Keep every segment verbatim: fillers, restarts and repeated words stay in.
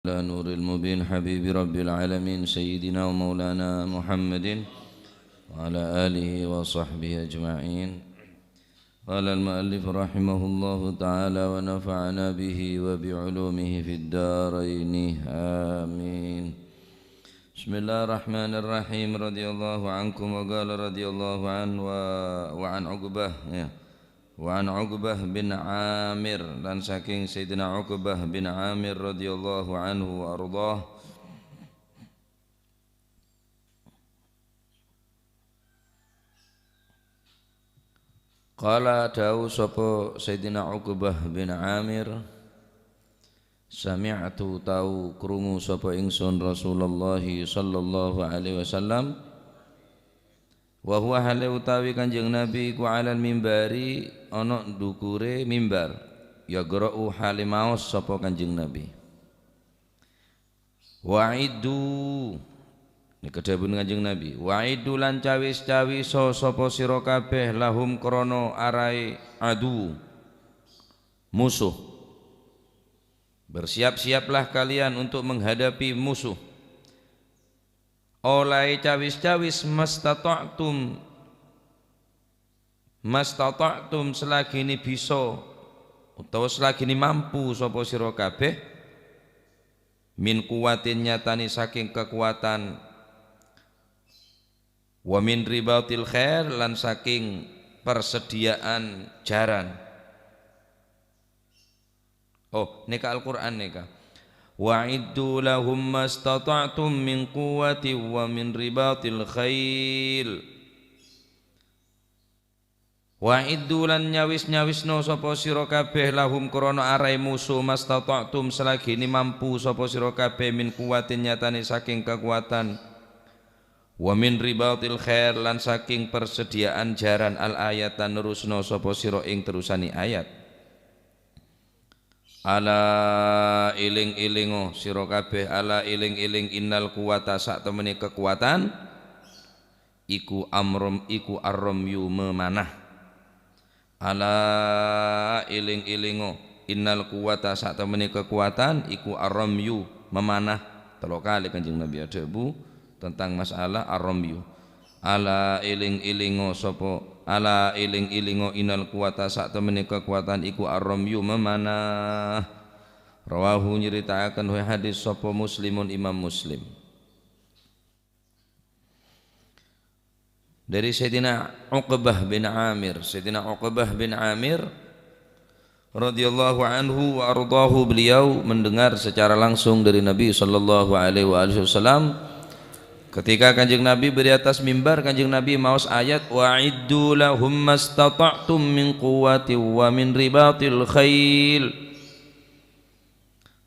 على نور المبين حبيب رب العالمين سيدنا ومولانا محمد وعلى آله وصحبه أجمعين. قال المؤلف رحمه الله تعالى ونفعنا به وبعلومه في الدارين. آمين. بسم الله الرحمن الرحيم. رضي الله عنكم وقال رضي الله عنه و-, وعن عقبة، ya. Wa an Uqbah bin Amir, lan saking Sayyidina Uqbah bin Amir radhiyallahu anhu wa ardhah. Qala, dawuh sapa Sayyidina Uqbah bin Amir, "Sami'tu, tau krungu sapa ingsun Rasulullah sallallahu alaihi wasallam, wa huwa hale utawi Kanjeng Nabi iku alal mimbari ana dhukure mimbar, yaqra'u hale maos sapa Kanjeng Nabi." "Wa'iddu," nèka dhâbuna Kanjeng Nabi, "wa'iddu lan cawis-cawiso sapa sira kabeh lahum krana araè adu, musuh. Bersiap-siaplah kalian untuk menghadapi musuh. Ollaè cawis-cawis mastata'tum, mastata'tum, selagine bisa utawa selagine mampu sapa sira kabeh, min quwwatin, nyatane saking kekuatan, wa min ribatil khail, lan saking persediaan jaran." Oh, nèka Al-Qur'an nèka. "Wa'iddu lahum mastata'tum min quwwatin wa min ribatil khail." "Wa'iddu lan nyawis-nyawisno sapa sira kabeh lahum krana araè musuh mastata'tum selagine mampu sapa sira kabeh min quwwatin nyatane saking kakuwatan. Wa min ribatil khail lan saking persediaan jaran al-ayata nerusno sapa sira ing terusane ayat." "Ala eling-elingo sira kabeh, ala eling-eling innal quwwata satemene kekuatan iku amrom iku arromyu memanah." "Ala eling-elingo innal quwwata satemene kekuatan iku arromyu memanah." Telo kali Kanjeng Nabi adhabu tentang masalah arromyu. "Ala eling-elingo sapa, ala eling-elingo innal quwwata satemene kekuatan iku arromyu memanah." Rawahu, nyeritakaken hadis sapa Muslimun, Imam Muslim. Dari Sayyidina Uqbah bin Amir. Sayyidina Uqbah bin Amir radhiyallahu anhu wa ardhahu, beliau mendengar secara langsung dari Nabi sallallahu alaihi wa alihi wasallam. Ketika Kanjeng Nabi beri atas mimbar, Kanjeng Nabi maos ayat, "Wa'iddu lahum mastata'tum min quwwatin wa min ribatil khail."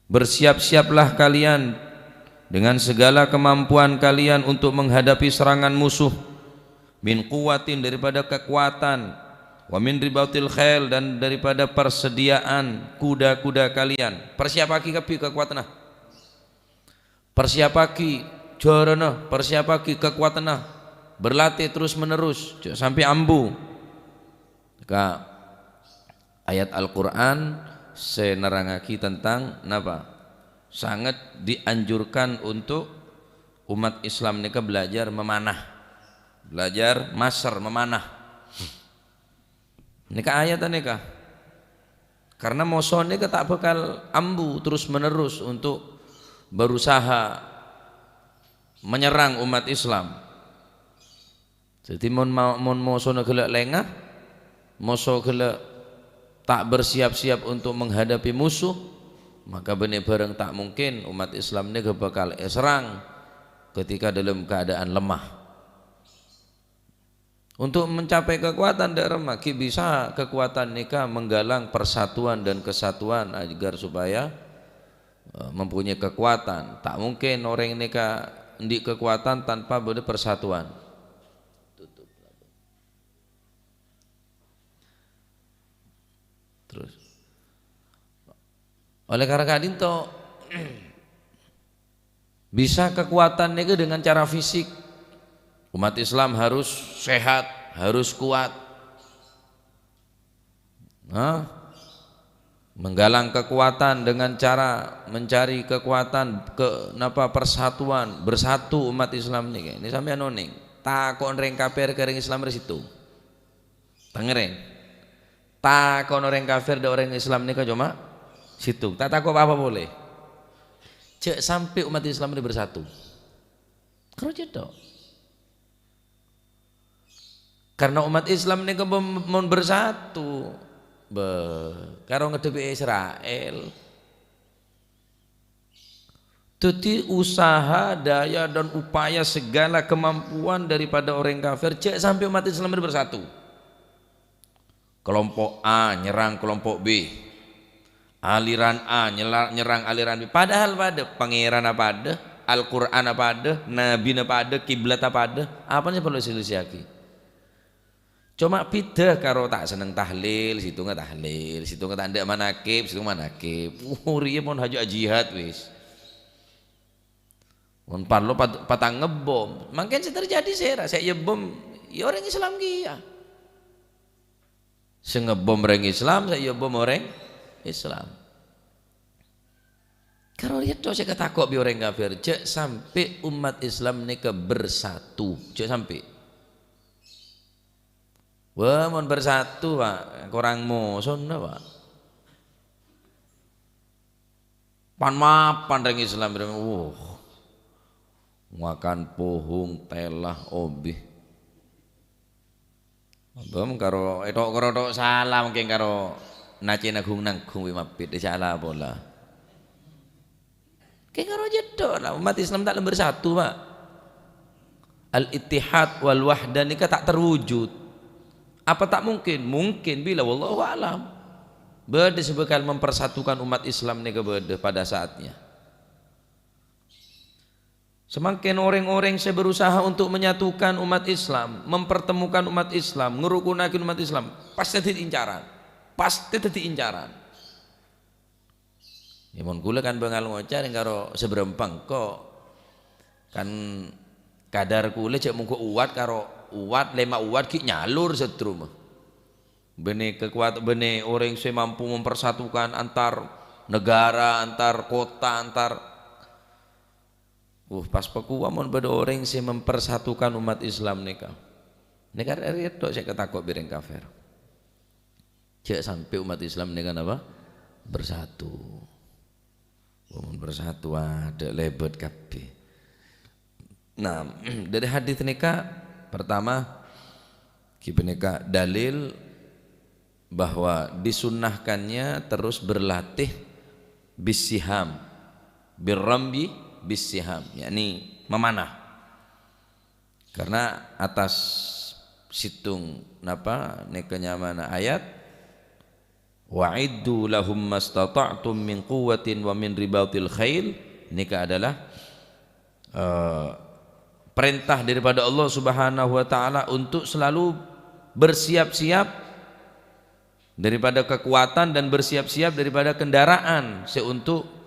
"Bersiap-siaplah kalian dengan segala kemampuan kalian untuk menghadapi serangan musuh. Min quwwatin, daripada kekuatan, wa min ribatil khail, dan daripada persediaan kuda-kuda kalian." Persiapaghi kabbhi kekuatanna. Persiapaghi jaranna, persiapaghi kekuatanna. Berlatih terus-menerus, jhâ' sampè' ambu. Ka ayat Al-Qur'an sè nerrangaghi tentang napa? Sangat dianjurkan untuk umat Islam nèka belajar memanah, belajar maser memanah. Nèka ayat nèka. Karena moso nèka ta' bhâkal ambu terus-menerus untuk berusaha menyerang umat Islam. Jadi, mon ma-, mon mosona ghellâ' lènga, moso ghellâ' ta' bersiap-siap untuk menghadapi musuh, maka bânnè bhârâng ta' mungkin umat Islam nèka bhâkal èserrang ketika dalam keadaan lemah. Untuk mencapai kekuatan dâ' remma, ghi' bisa kekuatan nèka menggalang persatuan dan kesatuan agar supaya, eh, mempunyai kekuatan. Ta' mungkin orèng nèka andi' kekuatan tanpa bâdâ persatuan. Terus. Oleh karena ka'dinto, bisa kekuatan nèka dengan cara fisik. Umat Islam harus sehat, harus kuat. Nah, Menggalang kekuatan dengan cara mencari kekuatan ke, napa, persatuan, bersatu umat Islam niki. Ini sampeyan oneng. Tako' orèng kafir ka orèng Islam rè sèttong. Tangèrèng. Tako' orèng kafir dâ' orèng Islam nèka coma sèttong. Ta' tako' apa-apa polè. Jhâ' sampè' umat Islam nèka bersatu. Karo cètto. Karena umat Islam nèka mon, mon bersatu, bâh, karo ngaddhebbhi Israel. Dhâddhi, usaha, daya, dan upaya, segala kemampuan daripada orèng kafir, jhâ' sampè' umat Islam ini bersatu. Kelompok A nyerang kelompok B. Aliran A nyela-, nyerang aliran B. Padahal padâ, Pangèranna padâ, Al-Qur'anna padâ, nabina padâ, kiblatta padâ. Apa sè parlo èselesèyaghi? Coma bhidhâ karo ta' senneng tahlil, sèttongnga tahlil, sèttongnga ta' endâ' manakib, sèttongnga manakib. Wah, rèya mon hajâ jihad wis. Mon parlo pat-, patang ngebbom. Mangkèn sè terjadi sèra, sè èbom, ya orèng Islam kèya. Sè ngebbom orèng Islam, sè èbom orèng Islam. Karo rèya tok sè èkatako' bi' orèng kafir, jhâ' sampè' umat Islam nèka bersatu, jhâ' sampè'. Wah, mon bersatu, Pak, korang mosona, Pak. Pan-mapan orèng Islam, wah, makan pohong, tèla, obi. Bâ'na karo èthok-kèrothok sala, mangkèn karo nacè nangghung-nangghung bi' mappit, sala pola. Kèng karo cètto la, umat Islam ta' la bersatu, Pak. Al-ittihad wal wahdah nèka ta' terwujud. Apa ta' mungkin? Mungkin, bilâ, wallahu a'lam. Bâdâ sè bhâkal mempersatukan umat Islam nèka bâdâ pada saatnya. Samangkèn orèng-orèng sè berusaha untuk menyatukan umat Islam, mempertemukan umat Islam, ngerukunaghi umat Islam, pastè dhâddhi incaran. Pastè dhâddhi incaran. Ya, mon kaulâ kan bângal ngoca' rèng karo sè bârâmpa engko'. Kan kadar kaulâ jhâ' mongghu uwat karo uwat, lèma' uwat ghi' nyalor sadruma. Bânnè kekuat-, bânnè orèng sè mampu mempersatukan antar negara, antar kota, antar Uh, pas pakowa mon bâdâ orèng sè mempersatukan umat Islam nèka. Nèka rèya tok sè èkatako' bi' orèng kafir. Jhâ' sampè' umat Islam nèka napa? Bersatu. Mon bersatu, adâ' lèbât kabbhi. Nah, dâri hadits nèka, pertama, ghâpanèka dalil bahwa disunnahkannya terus berlatih bis-siham, birramyi bis-siham, yakni memanah. Karena atas sèttong napa nèka nyamana ayat, "Wa'iddu lahum mastata'tum min quwwatin wa min ribatil khail," nèka adalah eh, perintah daripada Allah Subhanahu wa Ta'ala untuk selalu bersiap-siap daripada kekuatan dan bersiap-siap daripada kendaraan sè untuk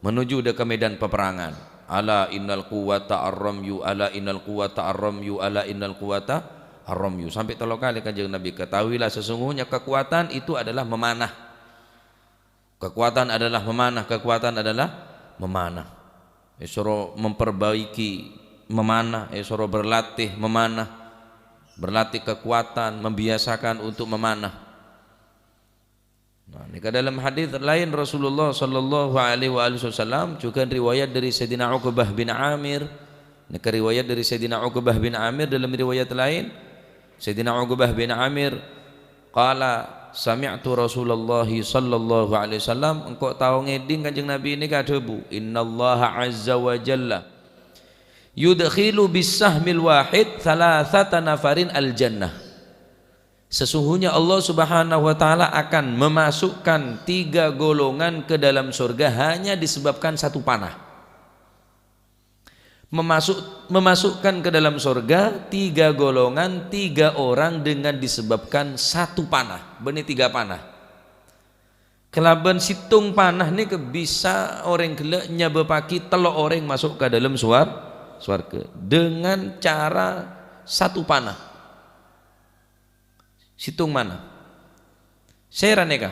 menuju dâ' ka medan peperangan. "Ala innal quwwata ar-ramyu, ala innal quwwata ar-ramyu, ala innal quwwata ar-ramyu." Sampai tello kali Kanjeng Nabi, "Ketahuilah sesungguhnya kekuatan itu adalah memanah." Kekuatan adalah memanah, kekuatan adalah memanah. Èsoro memperbaiki memanah, èsoro berlatih memanah, berlatih kekuatan, membiasakan untuk memanah. Nah, nèka dalam hadits laèn Rasulullah sallallahu alaihi wa alihi wasallam, jhughân riwayat dâri Sayyidina Uqbah bin Amir. Nèka riwayat dâri Sayyidina Uqbah bin Amir dalam riwayat laèn. Sayyidina Uqbah bin Amir qala, "Sami'tu Rasulullah sallallahu alaihi wasallam," engko' tao ngèdhing Kanjeng Nabi nèka adhâbu, "Innallaha azza wa jalla yudkhilu bis-sahmil wahid thalathata nafarin al-jannah." Sesungguhnya Allah Subhanahu wa Ta'ala akan memasukkan tiga golongan ke dalam surga hanya disebabkan satu panah. Memasuk-, memasukkan ke dalam surga tiga golongan, tiga orang dengan disebabkan satu panah. Bânnè tiga panah. Kalabân sèttong panah nèka bisa orèng ghellâ' nyabâbbhâghi tello' orèng maso' ka dâlem suwar-, sowarghâ dengan cara satu panah. Sèttong panah. Sèra nèka.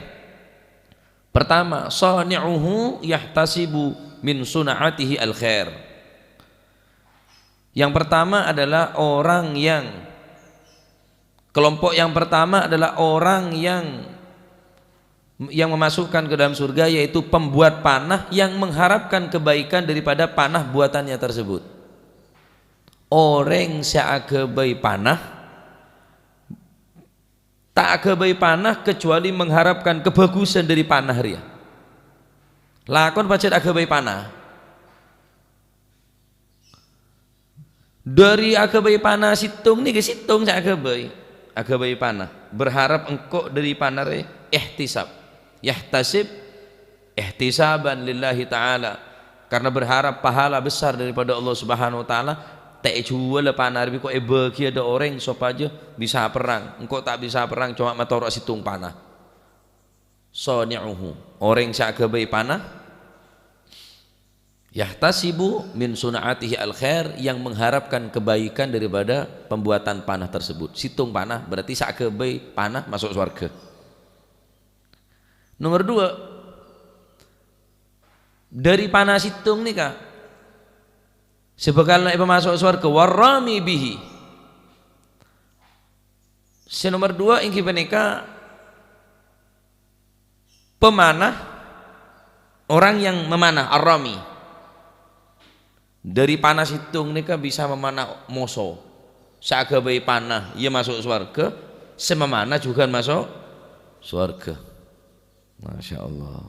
Pertama, "Shani'uhu yahtasibu min sun'atihi al-khair." Yang pertama adalah orang yang, kelompok yang pertama adalah orang yang, yang memasukkan ke dalam surga, yaitu pembuat panah yang mengharapkan kebaikan daripada panah buatannya tersebut. Orèng sè aghâbây panah, ta' aghâbây panah kecuali mengharapkan kebagusan dari panah rèya. Lakon pajhât aghâbây panah. Dhâri aghâbây panah sèttong nèka sèttong sè aghâbây. Aghâbây panah. Berharap engko' dhâri panah rè ihtisab. Yahtasib ihtisaban lillahi ta'ala. Karena berharap pahala besar daripada Allah Subhanahu wa Ta'ala, ta' èjhuwâlâ panah rè bi' ko' èbâgiyâ dâ' orèng sopajâ bisa perrang. Engko' ta' bisa perrang, coma matoro' sèttong panah. Shani'uhu. Orèng sè aghâbây panah, yahtasibu min sun'atihi al-khair, yang mengharapkan kebaikan daripada pembuatan panah tersebut. Sèttong panah, berarti sè aghâbây panah maso' sowarghâ. Nomor dua, dhâri panah sèttong nèka, sè bhâkal èpamaso' sowarghâ, warrami bihi. Sè nomor dua èngghi panèka pemanah, orang yang memanah, ar-rami. Dhâri panah sèttong nèka bisa memanah moso. Sè aghâbây panah, iyâ maso' sowarghâ, sè memanah jhughân maso' sowarghâ. Masya Allah.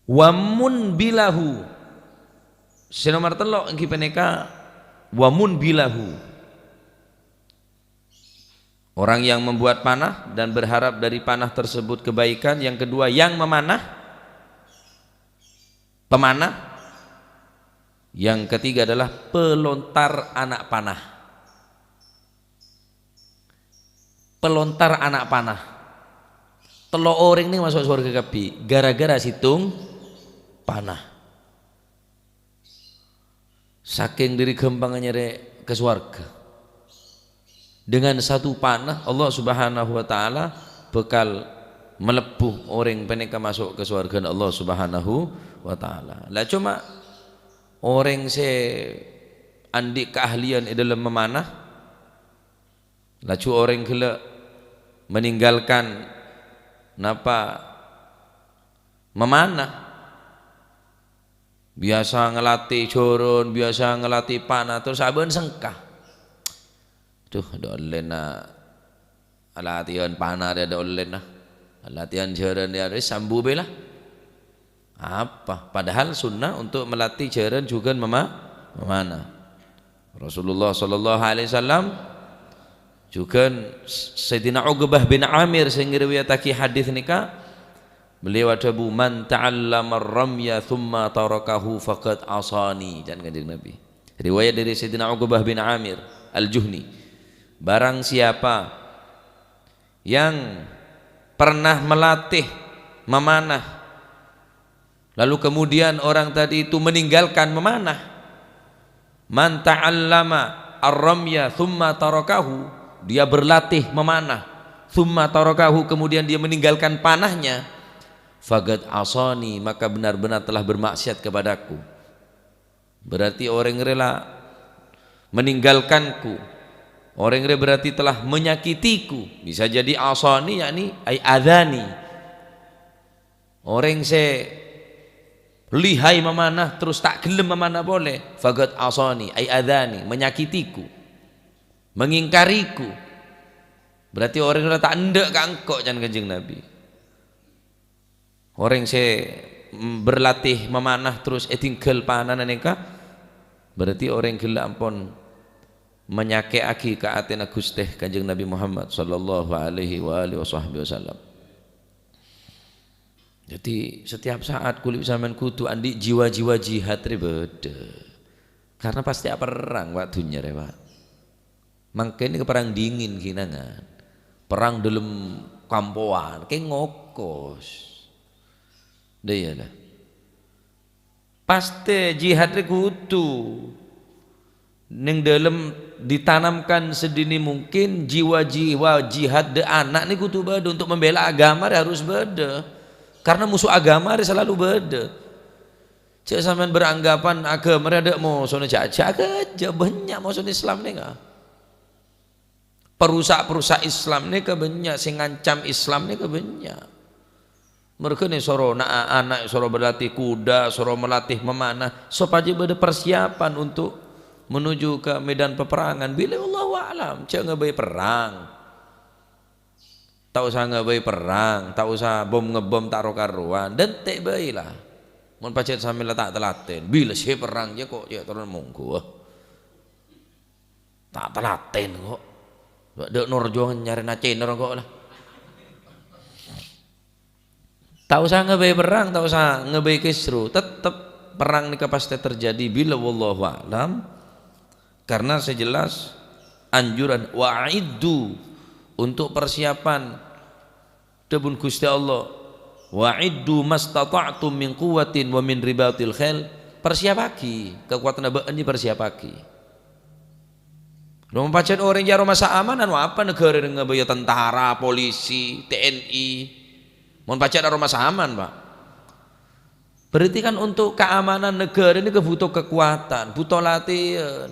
Wa munbilahu. Sè nomor tello' èngghi panèka wa munbilahu. Orang yang membuat panah dan berharap dari panah tersebut kebaikan. Yang kedua, yang memanah, pemanah. Yang ketiga adalah pelontar anak panah. Pelontar anak panah. Tello' orèng nèka maso' sowarghâ kabbhi gara-gara sèttong panah. Sakèng dhâri ghâmpangnga nyarè ka sowarghâ. Dengan satu panah, Allah Subhanahu wa Ta'ala bhâkal malebbhu orèng panèka maso' ka sowarghâna Allah Subhanahu wa Ta'ala. La coma orèng sè andi' kaahliyan è dhâlem mamanah, laju orèng ghellâ' meninggalkan napa mamanah. Biyasa ngalatè jhârân, biyasa ngalatè panah, terros abâ'na sengka. Dhu, dâ' ollèna alatèyan panah rè dâ' ollèna. Alatèyan jhârân rè, rè sambu bhâi la. Apa? Padahal sunnah untuk melatih jhârân jhughân mema-, memanah. Rasulullah sallallahu alaihi wasallam jhughân Sayyidina Uqbah bin Amir sè ngriwayataghi hadis nèka, beliau adhâbu, "Man ta'allama ar-ramya tsumma tarakahu faqad asani," ca'na Kanjeng Nabi. Riwayat dari Sayyidina Uqbah bin Amir Al-Juhni. Barang siapa yang pernah melatih memanah, lalu kemudian orang tadi itu meninggalkan memanah, "Man ta'allama ar-ramya tsumma tarakahu," dia berlatih memanah, "tsumma tarakahu," kemudian dia meninggalkan panahnya, "faqad asani," maka benar-benar telah bermaksiat kepadaku. Berarti orèng rè la meninggalkanku. Orèng rè berarti telah menyakitiku. Bisa jadi asani, yakni ay adzani. Orèng sè lihai mamanah terros ta' ghellem mamanah polè, faqad asani, ay adzani, menyakitiku, mengingkariku. Berarti orèng rè ta' endâ' ka engko', ca'na Kanjeng Nabi. Orèng sè, mm, berlatih mamanah terros ètinggal panana nèka, berarti orèng ghellâ' ampon manyakè'aghi ka atèna Ghustè Kanjeng Nabi Muhammad sallallahu alaihi wa alihi wasahbihi wasallam. Jadi, setiap saat kulâ bi' sampèyan kodhu andi' jiwa-jiwa jihad rè bâdâ. Karena pastè aperrang, Pak, dhunnya rè, Pak. Mangkèn nèka perang dingin ghinangan. Perang dâlem kampowan, kè ngokos. Dâ' iyâ la. Pastè jihad rè kodhu neng dâlem Ditanamkan sedini mungkin jiwa-jiwa jihad dâ' ana' nè kodhu bâdâ, untuk membela agama rè harus bâdâ. Karena musuh agama rè selalu bâdâ. Jhâ' sampèyan beranggapan agama rè adâ' mosona, jhâ', jhâ', jhâ', bânnya' mosona Islam nèka. Perusak-perusak Islam nèka bânnya', sè ngancam Islam nèka bânnya'. Merghâ nè soro na-, ana' soro berlatih kuda, soro melatih memanah, sopajâ bâdâ persiapan untuk menuju ke medan peperangan. Bilâ wallahu a'lam, jhâ' ngabây perrang. Ta' osa ngabây perrang, ta' osa bom-ngebom ta' ro-karowan, dântè' bhâi la. Mon pajhât sampèyan la ta' tèlatèn, bilâ sè perrang jhâ' ko' cè' toron mongghu. Ta' tèlatèn ko'. Dâ' norjo nyarèna cènor ko' la. Ta' osa ngabây perrang, ta' osa ngabây kisru, tettep perrang nèka pastè terjadi bilâ wallahu a'lam. Karena sè jelas anjuran, "Wa'iddu", untuk persiapan. Dhâbuna Ghustè Allah, "Wa'iddu mastata'tum min quwwatin wa min ribatil khail." Persiapaghi, kakowadhânna bâ'na persiapaghi. Mon pajhât orèng jâ' ro masa aman, anu apa naghârâ rèng ngabâyâ tentara, polisi, T N I? Mon pajhât ro masa aman, Pak. Berarti kan untuk keamanan negara ini butuh kekuatan, butuh latihan.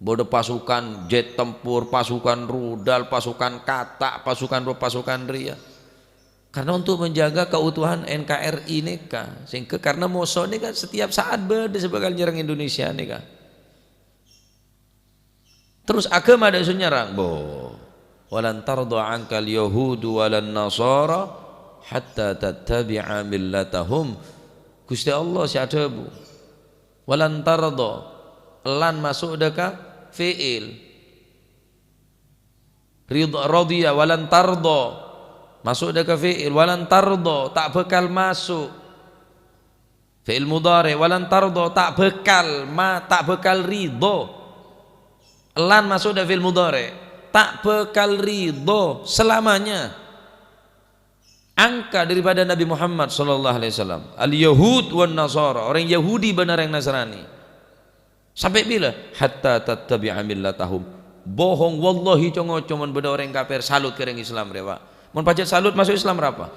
Bâdâ pasukan jet tempur, pasukan rudal, pasukan katak, pasukan ro-, pasukan rèya. Karena untuk menjaga keutuhan N K R I nèka, sehingga karena moso nèka setiap saat bâdâ sè bhâkal nyerrang Indonesia nèka. Terros aghâma dâ' sè nyerrang, bo. "Walan tardha 'ankal yahudu walan nasara hatta tattabi'a millatahum." Ghustè Allah sè adhâbu, "Walan tardha," lan maso' dâ' ka fi'il. Ridha, radhiya, walan tardha. Maso' dâ' ka fi'il, walan tardha, ta' bhâkal maso'. Fi'il mudhari', walan tardha, ta' bhâkal, ma-, ta' bhâkal ridho. Lan maso' dâ' fi'il mudhari', ta' bhâkal ridho selamanya. Angka daripada Nabi Muhammad sallallahu alaihi wasallam. Al-Yahud wan Nasara, orèng Yahudi bân orèng Nasrani. Sampè' bilâ? "Hatta tattabi'a millatahum." Bohong, wallahi, co-ngoco mon bâdâ orèng kafir salut ka orèng Islam rè, Pak. Mon pajhât salut, maso' Islam rapa?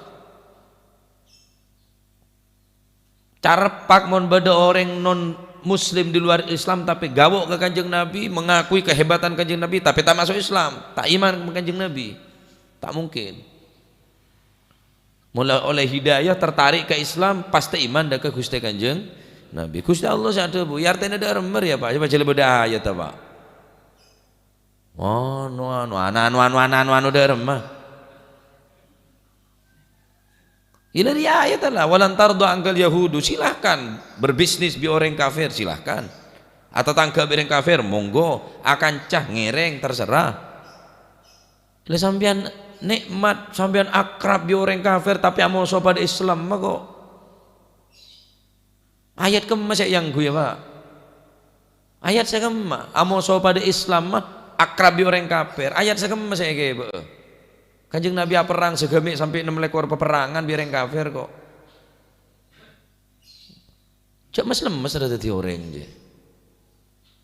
Careppa' mon bâdâ orèng non-muslim di luar Islam, tapè gâwo' ka Kanjeng Nabi, mengakui kehebatan Kanjeng Nabi, tapè ta' maso' Islam, ta' iman ka Kanjeng Nabi. Ta' mungkin. Mon la ollè hidayah, tertarik ka Islam, pastè iman dâ' ka Ghustè Kanjeng Nabi. Ghustè Allah sè adhâbu, ya artèna dâ' remma rèya, Pak. Coba jhâ' la bâdâ ayat, Pak. Anu, anu, ana-, anu, anu, ana-, anu, anu, dâ' remma. Ila rèya ayat la, "Walan tardha 'ankal yahudu." Silahkan berbisnis bi' orèng kafir, silahkan. Atatangghâ bi' orèng kafir, monggo. Akanca, ngèrèng, terserah. La sampèyan nè'mat, sampèyan akrab bi' orèng kafir, tapè amoso padâ Islam, ma' ko'. Ayat kemma sè èangghuy, ya, Pak? Ayat sè kemma, amoso padâ Islam, ma' akrab bi' orèng kafir. Ayat sè kemma sè èghibâ'â? Kanjeng Nabi aperrang saghâmè' sampè' nem lèkor paperrangan bi' orèng kafir, ko'. Jhâ' mes-lemmes ra dhâddhi orèng, jè.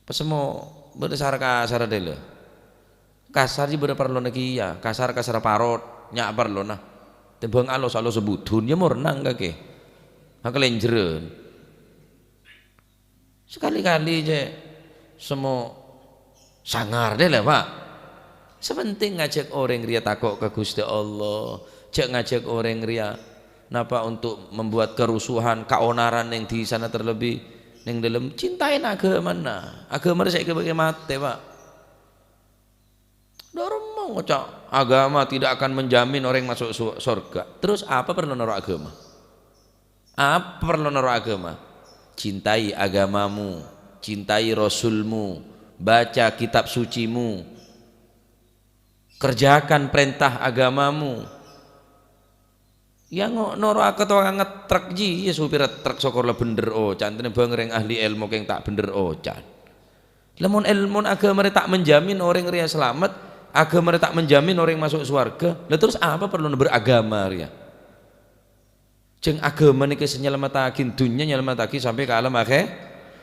Pas semmo bâdâ sar-kasar dâlâ. Kasar jiyâ bâdâ parlona kèya, kasar-kasar parot, nya' parlona. Tèmbhâng alos-alos budun, yâ mornang kakè. Akalenjhârân. Sakalè-kalè jiyâ semmo sangar dâlâ, Pak. Sè pentèng ngajhâk orèng rèya tako' ka Ghustè Allah, jhâ' ngajhâk orèng rèya napa untuk membuat kerusuhan, kaonaran neng dhisana terlebih neng dâlem. Cintaè aghâmana. Aghâma rè sè èkabâghi matè, Pak. Dâ' remma ngoca' agama tidak akan menjamin orèng maso' su-, sorga. Terros apa parlo noro' agama? Apa parlo noro' agama? Cintai agamamu, cintai rasulmu, baca kitab sucimu, kerjakan perintah agamamu. Yâ, ngo-, noro' ka tokang ngetrek jiyâ, supirra trek sokor la bhendher ocan, tènèmbhâng rèng ahli èlmo kèng ta' bhendher ocan. La mon èl-, mon agama rè ta' menjamin orèng rèya salamet, agama rè ta' menjamin orèng maso' sowarga, la terros apa parlona beragama rèya? Jhâng agama nèka sè nyalamettaghi dhunnya, nyalamettaghi sampè' ka alam akhè-,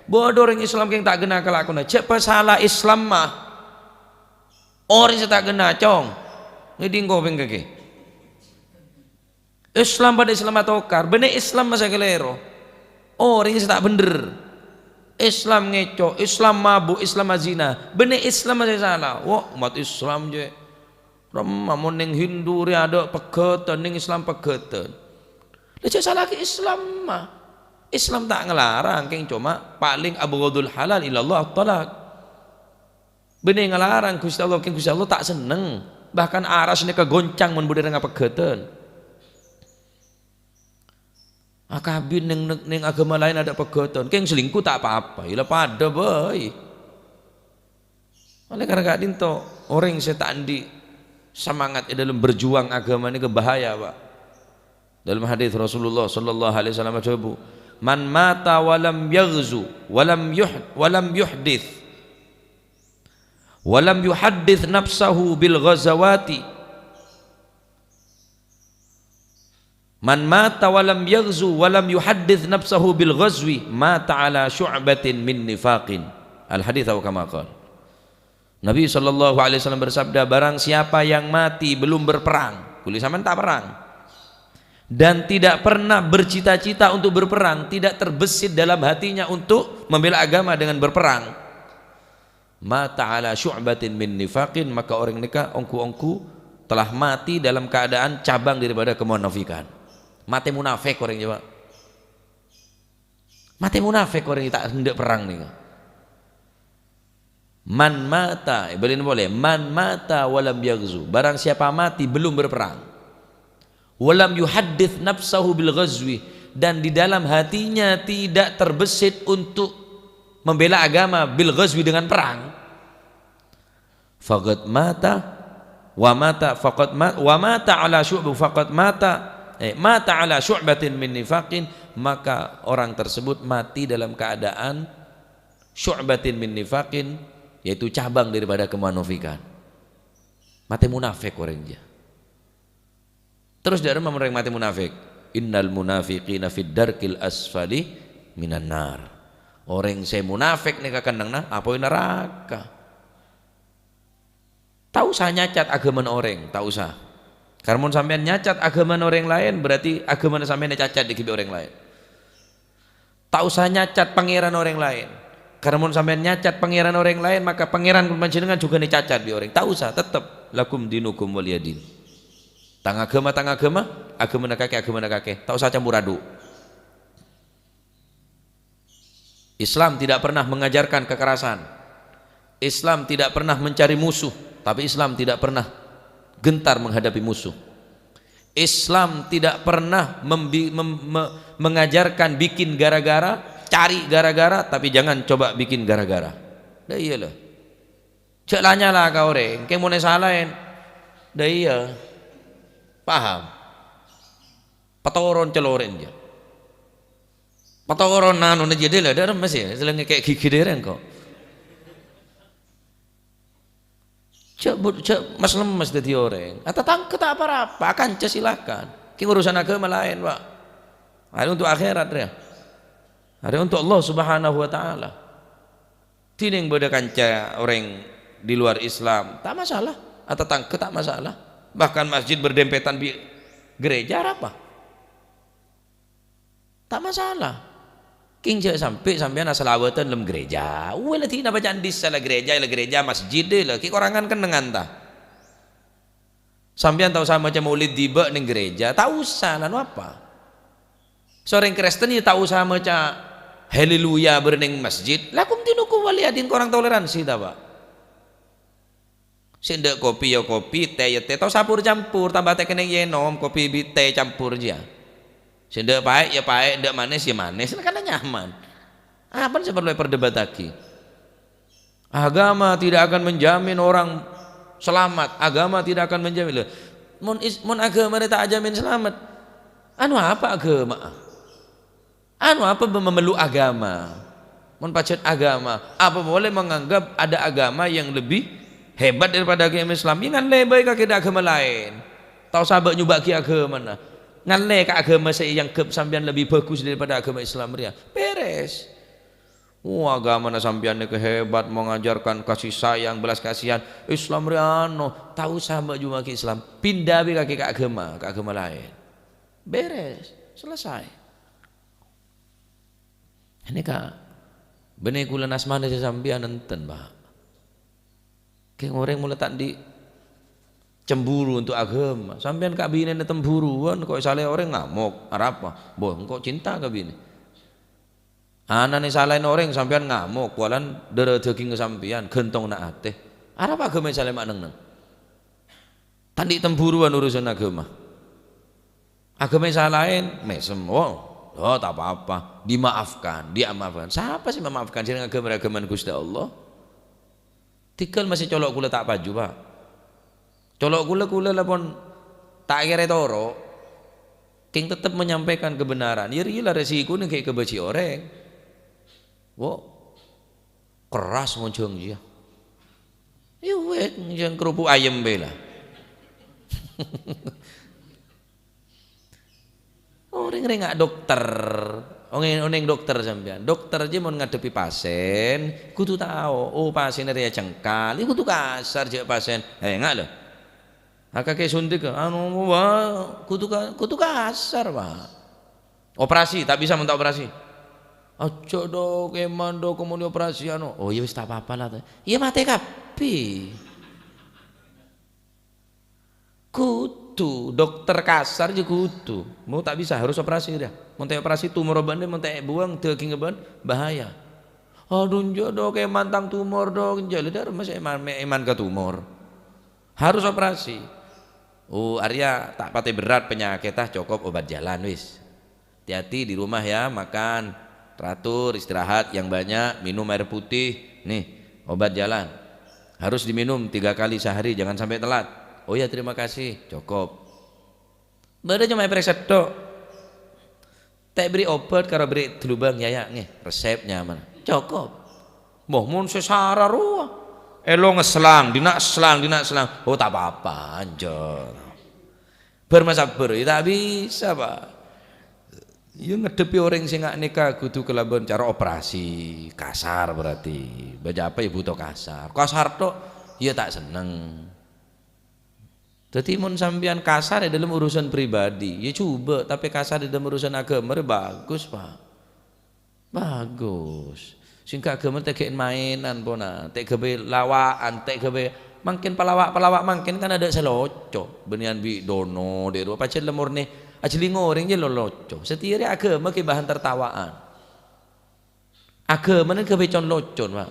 Bâdâ orèng Islam kèng ta' ghenna kalakowanna, jhâ' pasala Islamma. Orèng sè ta' ghenna, cong. Ngèdhing kopèng kakè. Islam padâ Islam atokar, bânnè Islam sè kalèro. Orèng sè ta' bhendher. Islam ngèco', Islam mabuk, Islam azina. Bânnè Islam sè sala. Wah, umat Islam jiyâ. Ramma mon neng Hindu rèya adâ' pegghâtân, neng Islam pegghâtân. Lah jhâ' sala'aghi Islamma. Islam ta' nglarang, kèng coma palèng abghadul halal ilallah at-thalaq. Bânnè nglarang Ghustè Allah, kèng Ghustè Allah ta' senneng. Bahkan aras nèka goncang mon bâdâ orèng apegghâtân. Akabin neng, neng, neng aghâma laèn adâ' pegghâtân, kèng selingkuh ta' pa-apa, iyâ la padâ bhâi. Oleh karena ka'dinto, orèng sè ta' andi' semangat è dâlem berjuang aghâma nèka bahaya, Pak. Dalam hadis Rasulullah sallallahu alaihi wasallam adhâbu, "Man mata wa lam yaghzu wa lam yuh-, wa lam yuhdits, wa lam yuhaddits nafsahu bil ghazawati." "Man mata wa lam yaghzu wa lam yuhaddits nafsahu bil ghazwi, mata ala syu'batin min nifaqin." Al-hadits aw kama qal. Nabi sallallahu alaihi wasallam bersabda, "Barang siapa yang mati belum berperang," kulâ sampèyan ta' perang, "dan tidak pernah bercita-cita untuk berperang, tidak terbesit dalam hatinya untuk membela agama dengan berperang, mata ala syu'batin min nifaqin, maka orèng nèka ongghu-ongghu telah mati dalam keadaan cabang daripada kemunafikan." Matè munafik orèng jiyâ, Pak. Matè munafik orèng ta' endâ' perang nèka. "Man mata," eh, bâlina polè, "man mata wa lam yaghzu," barang siapa mati belum berperang. "Wa lam yuhaddits nafsahu bil ghazwi," dan di dalam hatinya tidak terbesit untuk membela agama bil ghazwi, dengan perang. "Faqad mata, wa mata, faqad ma-, wa mata ala syu'bu, faqad mata, eh, mata ala syu'batin min nifaqin," maka orang tersebut mati dalam keadaan syu'batin min nifaqin, yaitu cabang daripada kemunafikan. Matè munafik orèng jiyâ. Terros dâ' remma mon orèng matè munafik? "Innal munafiqina fid darkil asfali minan nar." Orèng sè munafik nèka kennengnganna apoy naraka. Ta' osa nyacat aghâmana orèng, ta' osa. Karena mon sampèyan nyacat aghâmana orèng laèn, berarti aghâmana sampèyan ècacat dâgghi' bi' orèng laèn. Ta' osa nyacat Pangèran orèng laèn. Karena mon sampèyan nyacat Pangèran orèng laèn, maka Pangèran panjhennengngan jhughân ècacat bi' orèng. Ta' osa, tettep, "Lakum dinukum waliyadin." Tang aghâma, tang aghâma, aghâmana kakè, aghâmana kakè. Ta' osa campor adhu. Islam tidak pernah mengajarkan kekerasan. Islam tidak pernah mencari musuh, tapi Islam tidak pernah gentar menghadapi musuh. Islam tidak pernah membi-, mem-, me-, mengajarkan bikin gara-gara, cari gara-gara, tapi jangan coba bikin gara-gara. Lah iyâ, lho. Jhâ' la nyala ka orèng, kèng mon èsalaè. Lah iyâ. Paham? Patoron calorèn jiyâ. Patoron anona jiyâ, dâ' la, dâ' remma sè, sè la ngèkè' ghighi dâri engko'. Jhâ' bu-, jhâ' mas-lemmas dhâddhi orèng. Atatangghâ ta' pa-rapa, akanca silakan. Kèng urusan aghâma laèn, Pak. Arè untuk akhèrat, rèya. Arè untuk Allah Subhanahu wa Ta'ala. Dhinèng bâdâ kanca orèng di luar Islam, ta' masalah. Atatangghâ ta' masalah. Bahkan masjid berdempetan bi' gereja, arapa? Ta' masalah. Kèng jhâ' sampè' sampèyan asalawatan dâlem gereja. Uwè, la dina bacaan dissa la gereja, la gereja, masjid, la kèng korangan kennengngan, ta? Sampèyan ta' osa maca maulid dibâ' neng gereja, ta' osa, la napa? Sè orèng Kristen ya ta' osa maca haleluya bârâ' neng masjid. Lakum dinukum waliyadin, korang toleransi, ta, Pak? Sè endâ' kopi ya kopi, tè ya tè, ta' osa pur-campur, tamba tè kennèng ya ènom, kopi bi' tè campur jiyâ. Sè endâ' paè' ya paè', endâ' manès ya manès, kan nyaman. Apa sè parlo èperdebâttaghi? Agama tidak akan menjamin orang selamat. Agama tidak akan menjamin. Lho, mon is-, mon aghâma rè ta' ajamin selamat, anu apa aghâma? Anu apa be-, mamellu agama? Mon pajhât agama, apa boleh menganggap ada agama yang lebih hebat daripada agama Islam? Ya, ngallè bhâi ka kèdâ' aghâma laèn. Ta' osa bâ' nyobâ'aghi aghâmana. Ngallè ka aghâma sè èangghep sampèyan lebih bagus daripada aghâma Islam rèya. Bèrès. Oh, agamana sampèyan nèka hebat, mengajarkan kasih sayang, belas kasihan. Islam rè ano, ta' osa ma' juma'aghi Islam. Pinda bi' kakè ka agama, ka agama laèn. Beres, selesai. Nèka, bânnè kaulâ nasmana sè sampèyan enten, Pak. Kèng orèng molaè ta' andi' cemburu untuk agama. Sampèyan ka binèna temburuan, kok èsalaè orèng ngamok, arapa? Boh, engko' cinta ka binè. Ana'na èsalaè orèng, sampèyan ngamok, polana dârâ dâgingnga sampèyan, ghântongnga atè. Arapa agama èsalaè ma' neng-neng? Ta' andi' temburuan urusan agama. Agama èsalaè, mèsem. Oh, oh, ta' pa-apa. Dimaafkan, dimaafkan. Sapa sè memaafkan? Sè neng agama-, agamana Ghustè Allah. Tèghâl masè colo' kaulâ ta' paju, Pak. Colo' kaulâ, kaulâ la pon ta' kèra toro'. Kèng tettep menyampaikan kebenaran. Iyâ, rèya la resikona ghi' èkabâji orèng. Wo, keras ngonjhâng jiyâ. Iyâ, wèt, ngonjhâng kerupuk ayam bhâi la. Orèng rènga' dokter, onèng, onèng dokter sampèyan. Dokter jiyâ mon ngaddhebbhi pasèn, kodhu tao, oh, pasènna rèya cengkal, iyâ kodhu kasar jhâ' pasèn. Enga' lho. Akakè suntik, anu, wah, kodhu ka-, kodhu kasar, Pak. Operasi, ta' bisa mon ta' operasi. Aja, Dok, èman, Dok, mon operasi, anu. Oh, iyâ wis, ta' pa-apa la. Iyâ matè kabbhi. Kodhu, dokter kasar jiyâ kodhu. Mau ta' bisa, harus operasi dia. Mon ta' operasi, tumor bân, mon ta' buang, dâgingnga bân, bahaya. Aduh, enjâ', Dok, èman tang tumor, Dok. Enjâ', la dâremma sè èman, mè' èman ka tumor. Harus operasi. Oh, arèya ta' patè berat penyakètta, cokop obat jalan, wis. Hati-hati di rumah ya, makan teratur, istirahat yang banyak, minum air putih. Nih, obat jalan. Harus diminum tiga kali sehari, jangan sampai telat. Oh ya, terima kasih. Cokop. Bâdâ coma èparèksa tok. Ta' èberri' obat karo berri' dulubâng, ya, ya, ngghi. Resep nyaman. Cokop. Mbah, mon sè sara rowa. Èlonga selang, dinna' selang, dinna' selang. Oh, ta' pa-apa, enjâ'. Bâr masabbhâr, ya ta' bisa, Pak. Ya, ngaddhebbhi orèng sè nga-, nèka kodhu kalabân cara operasi, kasar berarti. Bâca apa ya butuh kasar. Kasar tok, ya ta' senneng. Dhâddhi, mon sampèyan kasar è dâlem urusan pribadi, ya jhubâ', tapè kasar è dâlem urusan aghâma rè bhâghus, Pak. Bhâghus. Sèngka aghâma ta' ghi' maènan, pona. Ta' ghâbây lawa'an, ta' ghâbây mangkèn palawa'-palawa' mangkèn kan adâ' sè loco. Bânnèyan bi' dono, dhi' rowa pajhât la mornè ajhâlingo orèng jâ lo-, loco. Satèya rè aghâma ghi' bahan tertawaan. Aghâmana ghâbây con-locon, Pak.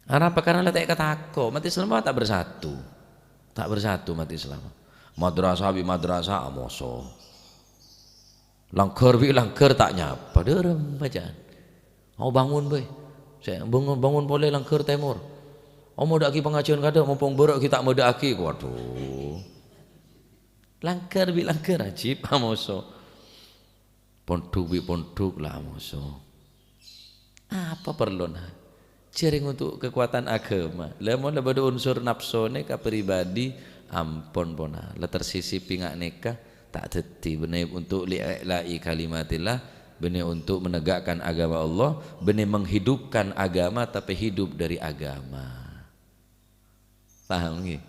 Arapa? Karena la ta' èkatako', mate Islam ta' bersatu. Ta' bersatu mate Islam. Madrasah bi' madrasah amoso. Langghâr bi' langghâr ta' nyapa, dâremma jân. Mau bangun, bhâi. Sè bangun, bangun polè langghâr tèmor. Mau madâ'aghi pangajiân kadâ', mompong bârâ' ghi' ta' madâ'aghi. Waduh. Langghâr bi' langghâr ajib amoso. Pondhuk bi' pondhuk la amoso. Apa parlona? Jhâreng untuk kekuatan aghâma. La mon la bâdâ unsur napsona ka pribadi, ampon pona. La tersisipi nga' nèka, ta' dhâddhi. Bânnè untuk li'i'la'i kalimatillah, bânnè untuk menegakkan agama Allah, bânnè menghidupkan agama, tapè hidup dari agama. Paham, ngghi?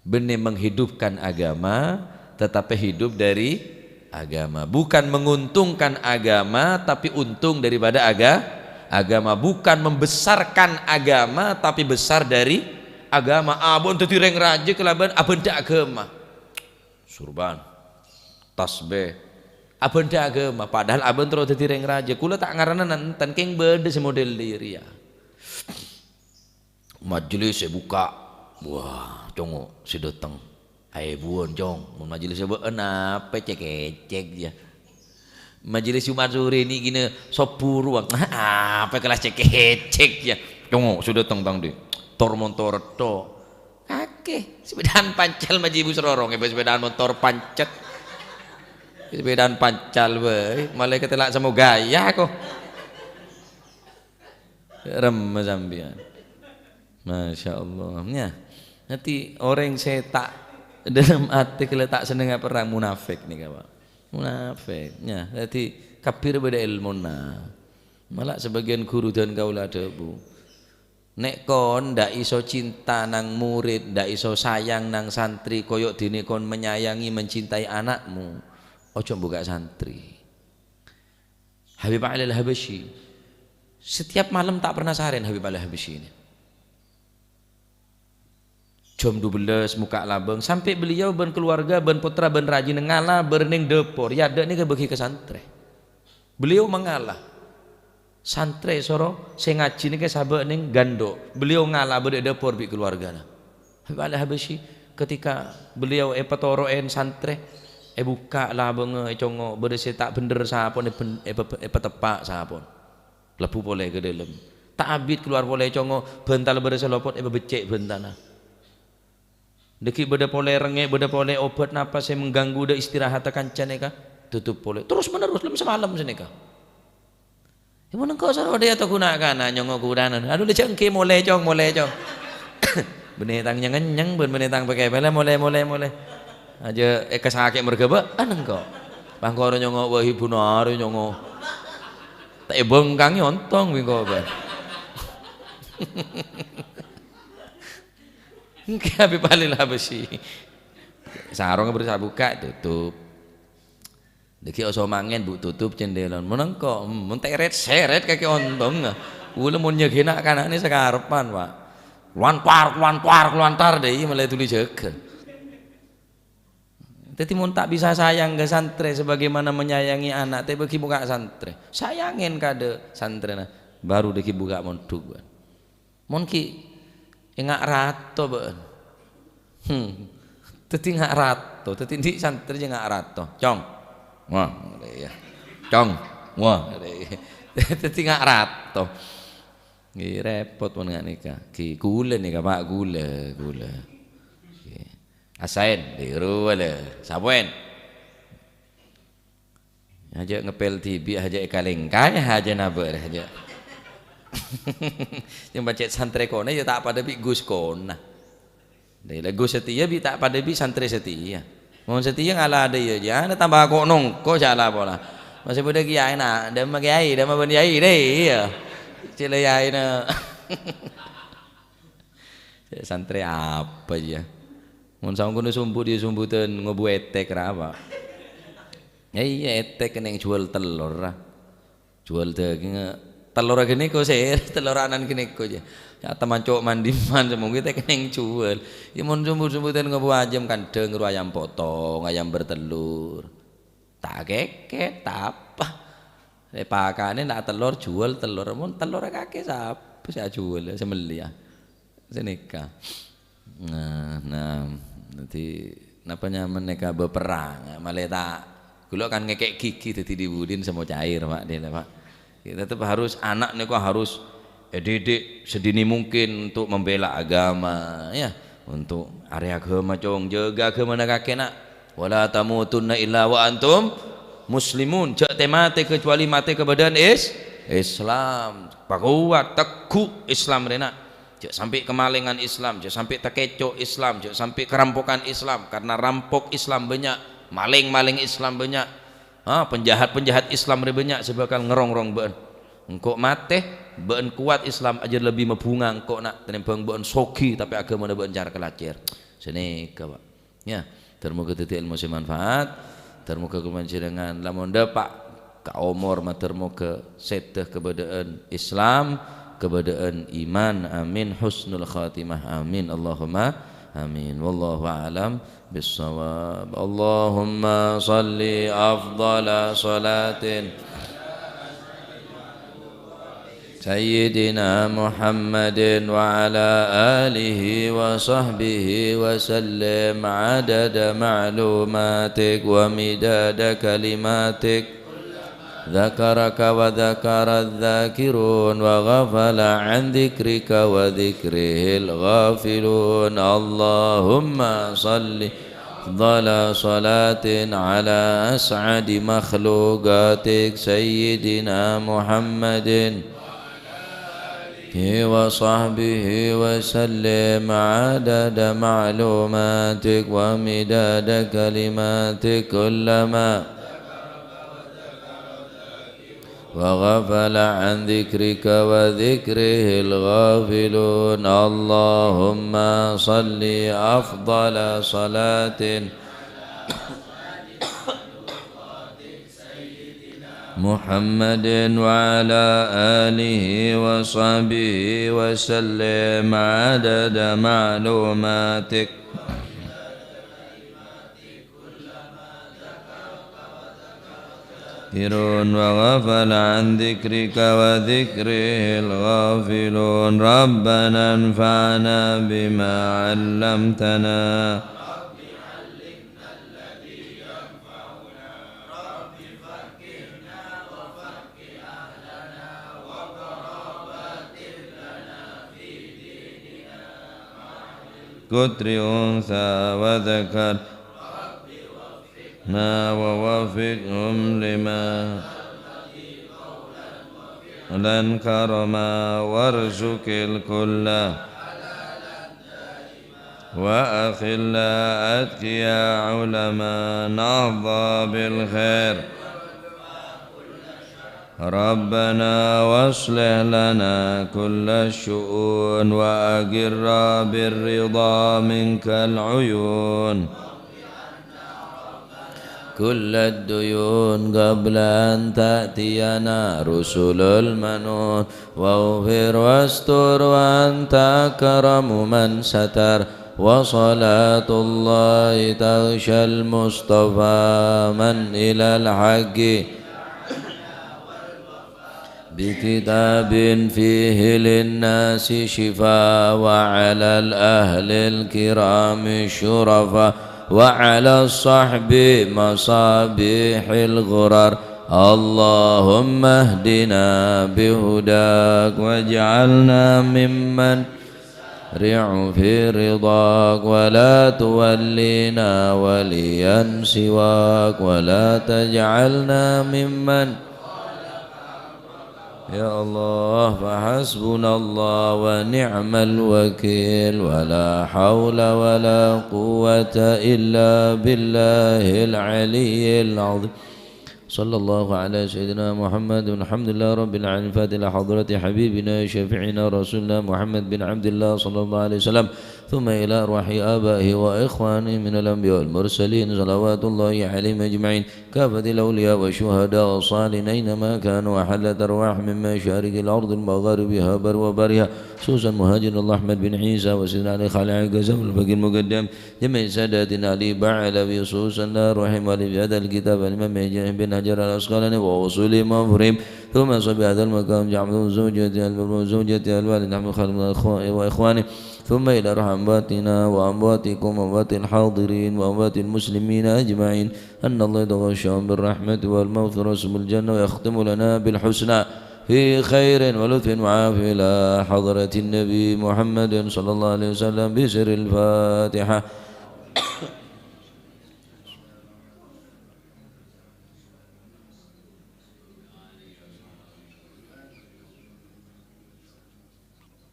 Bânnè menghidupkan agama, tetapi hidup dari agama. Bukan menguntungkan agama, tapi untung daripada aga-, agama. Bukan membesarkan agama, tapi besar dari agama. Abâ' dhâddhi rèng rajâ kalabân abhândhâ agama. Surban, tasbih, abhândhâ agama. Padahal abâ' terro dhâddhi rèng rajâ. Kaulâ ta' ngarana nenten, kèng bâdâ sè model rèya. Majelis sè bukka'. Wah, congo' sè dâteng. Aèbuwân, Cong. Mon majelis sè bâ'ân apa cèk-kècèk, ya. Majelis Jumat sore nèka ghi' sobbhu rowa. Apa kelas cèk-kècèk, ya. Congo' sè dâteng tang dhi'. Tor-montor tok. Kakè, sepedaan pancal maji ibu serorong, èbâ sepedaan montor pancet. Sepedaan pancal bhâi, malaè katèla' samo gaya kok. Remma sampèyan. Masya Allah. Nya, dhâddhi orèng sè ta' dâlem atè kalè ta' sennengnga perrang munafik nèka, Pak. Munafik. Nya, dhâddhi kabbhi bâdâ èlmona. Mala' sabâgiyân ghuru dân kaulâ adhâbu, "Nè' kon ndak iso cinta nang murid, ndak iso sayang nang santri, koyo' dinè kon menyayangi, mencintai anakmu, ojo buka santri." Habib Ali Al-Habasyi, setiap malam tak pernah saharian Habib Ali Al-Habasyi ini. Jam dua belas mokka' labâng, sampè' beliau bân keluarga, bân pottra, bân rajina ngala bârnèng dâpor, yâ adâ' nèka bâgi ka santrè. Beliau mangala. Santrè soro sè ngajhi nèka sabâ' nèng gandhu'. Beliau ngala bâdâ è dâpor bi' keluargana. Habib Ali Habasyi, ketika beliau èpatoro'è santrè, èbukka' labângnga, ècongo', bâdâ sè ta' bhendher sapon, èbhen-, èpe-, èpateppa' sapon. Lebbhu polè ka dâlem. Ta' abit kalowar polè ècongo', bhântal bârâs sè lopot èpabeccè' bhântana. Dâgghi' bâdâ polè rengngè', bâdâ polè obat napa sè mengganggu dâ' istirahatta kanca nèka, tutup polè. Terus menerus lem samalem sanèka. Yâ, mon engko' soro dâ' iyâ to ghuna kana nyongo' kurana. Adu, lè jhâ' engghi molè, Cong, molè, Cong. Bânnè tang nyeng-ngenyeng, bân bânnè tang pèkè pèlè, molè, molè, molè. Ajâ èkasakè' mergâbâ, an engko'. Pangkoro nyongo' wahibuna arè nyongo'. Ta' èbângkangè ontong bi' engko', bân. Engghi, Habib Ali Habasyi. Sarong bârâs abukka', tutup. Dâgghi' oso mangèn, Bu', tutup cendhela. Mon engko', hmm, mon tèrèt-sèrèt kakè ontong. Kaulâ mon nyaghi na'-kana'na sakarebbhân, Pak. Lantar, lantar, lantar, dâ' iyâ molaè dhuli jâgâ. Dâddhi, mon ta' bisa sayang ka santrè sebagaimana menyayangi anak, ta' bâgi buka santrè. Sayangè kadâ' santrèna, baru dâgghi' buka mondhuk, bân. Mon ghi' enga' rato, bân. Hmm. Dâddhi enga' rato, dâddhi andi' santrè jâ enga' rato. Cong. Wah, ngèrè, yâ. Cong. Wah, ngèrè. Dâddhi enga' rato. Ghi' repot mon nga' nèka. Ghi' ghulâ nèka, Pak, ghulâ, ghulâ. Ghi'. Asaèn, dhi' rowa lè. Sapoèn. Ajâ' ngepèl dhibi', ajâ' èkalèngkaè, ajâ' nabâ', ajâ'. Sè pajhât santrè kona, yâ ta' padâ bi' Gus kona. Dâ' iyâ, Gus Setia bi' ta' padâ bi' santrè Setia. Mon Setia ngala dâ' iyâ, jâ' na tamba ko' nongko' jâ' la pola. Masih padâ kiyaèna, dâmma kiyaè, dâmma bân kiyaè, dâ' iyâ. Cè' la kiyaèna. Santrè apa, yâ? Mon saongghuna sombut, yâ sombudhân ngobu ètèk, ra, Pak? Yâ, iyâ, ètèk kennèng juwâl tellor, ra. Juwâl dâging, tellorra ghânèka, sè tellorra anan ghânèka, yâ. Yâ, teman cowok mandiman, semongghu ètèk kennèng juwâl. Yâ, mon sombut-sombudhân ngobu ajâm kandhâng, ro ayam potong, ayam bertelur. Ta' kèkèt, ta' apa. Èpakanè na' tellor, juwâl tellor. Mon tellorra kakè sapa sè ajuwâl, sè mellè, yâ? Sanèka. Nah, nah, dâddhi napa nyamana nèka bâperrang, malè ta', ghulâ kan ngèkè' ghighi dâddhi dhi-budhina sè mocair, Pak, dhi la, Pak. Ya, tetep harus, anak nèko harus èdidik sedini mungkin untuk membela agama, ya, untuk arè agama, Cong, jâgâ agamana kakè, na'. "Wala tamutunna illa wa antum muslimun." Jâ' tè-matè kecuali matè kabâdâ'ân is-, Islam. Pakowat, tegghu' Islam rèna. Jâ' sampè' kamalèngan Islam, jâ' sampè' takèco' Islam, jâ' sampè' karampokan Islam. Karena rampok Islam bânnya', malèng-malèng Islam bânnya'. Ha, penjahat-penjahat Islam rè bânnya' sè bhâkal ngerongrong bâ'ân. Engko' matè, bâ'ân kowat Islam, ajâ lebbi mabhunga engko', na', tènèmbhâng bâ'ân soghi, tapè agamana bâ'ân cara kalacèr. Sanèka, Pak. Ya, ter-moga dâddhi èlmo sè manfaat, ter-moga kapanjhennengan lamon dâpa' ka omor, mater moga sèdhâ kabâdâ'ân Islam, kabâdâ'ân iman. Amin. Husnul khatimah. Amin. Allahumma amin. Wallahu a'lam bissawab. Allahumma shalli afdhala shalatin Sayyidina Muhammadin wa ala alihi wa sahbihi wa sallim adada ma'lumatik wa midada kalimatik. Dzakaraka wa dzakara dzakirun wa ghafala an dzikrika wa dzikrihil ghafilun. Allahumma shalli أفضل صلاة على أسعد مخلوقاتك سيدنا محمد وصحبه وسلم عدد معلوماتك ومداد كلماتك كلما وغفل عن ذكرك وذكره الغافلون. اللهم صل أفضل صلاة محمد وعلى آله وصحبه وسلم عدد معلوماتك. ذاكرون وغفل عن ذكرك وذكره الغافلون. ربنا انفعنا بما علمتنا. كتر أنثى وذكر. نا ووفقهم لما لن كرما وارزق الكل وأخلاء أتقياء علماء نهضى بالخير. ربنا واصلح لنا كل الشؤون وأقر بالرضا منك العيون. كل الديون قبل أن تأتينا رسل المنون. واغفر واستر وأنت أكرم من ستر. وصلاة الله تغشى المصطفى من إلى الحق بكتاب فيه للناس شفاء، وعلى الأهل الكرام الشرفاء، وعلى الصحب مصابيح الغرر. اللهم اهدنا بهداك واجعلنا ممن نسارع في رضاك، ولا تولينا وليا سواك، ولا تجعلنا ممن يا الله، فحسبنا الله ونعم الوكيل، ولا حول ولا قوة إلا بالله العلي العظيم. صلى الله على سيدنا محمد. الحمد لله رب العالمين. الفاتحة لحضرة حبيبنا شفيعنا رسول الله محمد بن عبد الله صلى الله عليه وسلم، ثم إلى أرواح آبائه وإخوانه من الأنبياء والمرسلين صلوات الله عليهم أجمعين. كافة الأولياء والشهداء والصالحين أينما كانوا، وحلت أرواح من مشارق الأرض ومغاربها بر وبرها، خصوصا مهاجر الله أحمد بن عيسى وسيدنا علي خليل قاسم الفقيه المقدم، جميع ساداتنا الأتباع علوي، خصوصا أرواح مؤلف هذا الكتاب الإمام بن حجر العسقلاني وأصول مفرم، ثم أصحاب هذا المقام جعفر وزوجته البر وزوجته الوالد أحمد خالد وإخوانه، ثم إلى أرواح أمواتنا وأمواتكم وأموات الحاضرين وأموات المسلمين أجمعين. أن الله يتغشاهم بالرحمة والمغفرة ويسكنهم الجنة ويختم لنا بالحسنى في خير ولطف وعافية إلى حضرة النبي محمد صلى الله عليه وسلم بسر الفاتحة.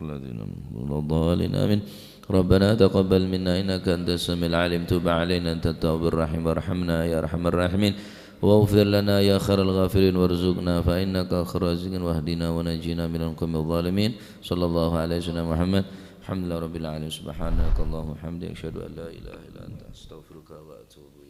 الذين ولا الضالين. آمين. ربنا تقبل منا إنك أنت السميع العليم، تب علينا أنت التواب الرحيم، وارحمنا يا أرحم الراحمين، واغفر لنا يا خير الغافرين، وارزقنا فإنك خير الرازقين، واهدنا ونجنا من القوم الظالمين. صلى الله على سيدنا محمد. الحمد لله رب العالمين. سبحانك اللهم وبحمدك، أشهد أن لا إله إلا أنت، أستغفرك وأتوب إليك.